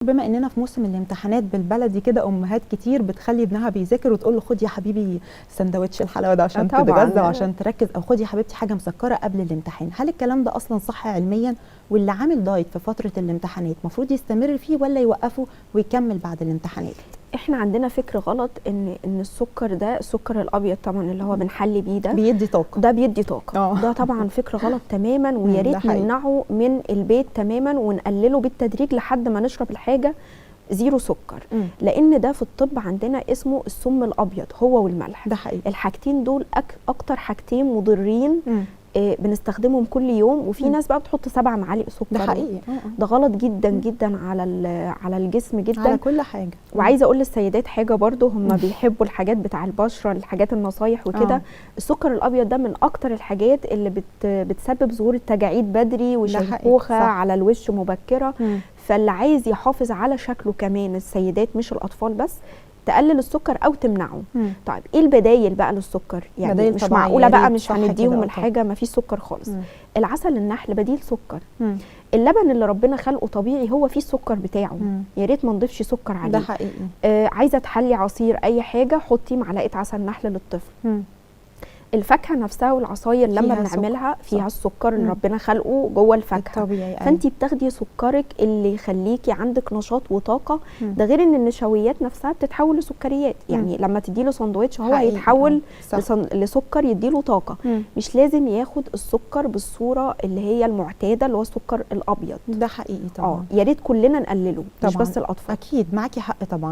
بما اننا في موسم الامتحانات، بالبلدي كده امهات كتير بتخلي ابنها بيذاكر وتقول له خد يا حبيبي سندوتش الحلاوة ده عشان تتغذى وعشان تركز، او خد يا حبيبتي حاجة مسكره قبل الامتحان. هل الكلام ده اصلا صح علميا؟ واللي عامل دايت في فترة الامتحانات المفروض يستمر فيه ولا يوقفه ويكمل بعد الامتحانات؟ احنا عندنا فكر غلط ان السكر ده، السكر الابيض طبعا اللي هو بنحلي بيه ده، بيدي طاقه، ده بيدي طاقه. ده طبعا فكر غلط تماما، ويا ريت نمنعه من البيت تماما ونقلله بالتدريج لحد ما نشرب الحاجة zero سكر. لان ده في الطب عندنا اسمه السم الابيض، هو والملح. ده حقيقي. الحاجتين دول اكتر حاجتين مضرين. بنستخدمهم كل يوم، وفي ناس بقى بتحط 7 معالق سكر. ده حقيقي. ده غلط جدا جدا على الجسم جدا، على كل حاجة. وعايزه اقول للسيدات حاجة برضو، هم بيحبوا الحاجات بتاع البشرة، الحاجات النصايح وكده. السكر الابيض ده من اكتر الحاجات اللي بتسبب ظهور التجاعيد بدري وشيخوخه على الوش مبكرة. فاللي عايز يحافظ على شكله كمان، السيدات مش الاطفال بس، تقلل السكر او تمنعه. طيب ايه البدايل بقى للسكر؟ يعني مش معقولة بقى مش هنديهم الحاجة ما فيش سكر خالص. العسل النحل بديل سكر. اللبن اللي ربنا خلقه طبيعي هو فيه السكر بتاعه، يا ريت ما نضيفش سكر عليه. ده حقيقي. عايزه تحلي عصير اي حاجة، حطي معلقه عسل نحل للطفل. الفاكهة نفسها والعصاير لما بنعملها فيها السكر اللي ربنا خلقه جوه الفاكهة الطبيعي. فانت بتاخدي سكرك اللي يخليكي عندك نشاط وطاقة. ده غير ان النشويات نفسها بتتحول لسكريات. يعني لما تديله ساندوتش هو هيتحول لسكر يديله طاقة. مش لازم ياخد السكر بالصورة اللي هي المعتادة اللي هو السكر الابيض. ده حقيقي طبعا. يا ريت كلنا نقلله، مش بس الاطفال. اكيد معاكي حق طبعا.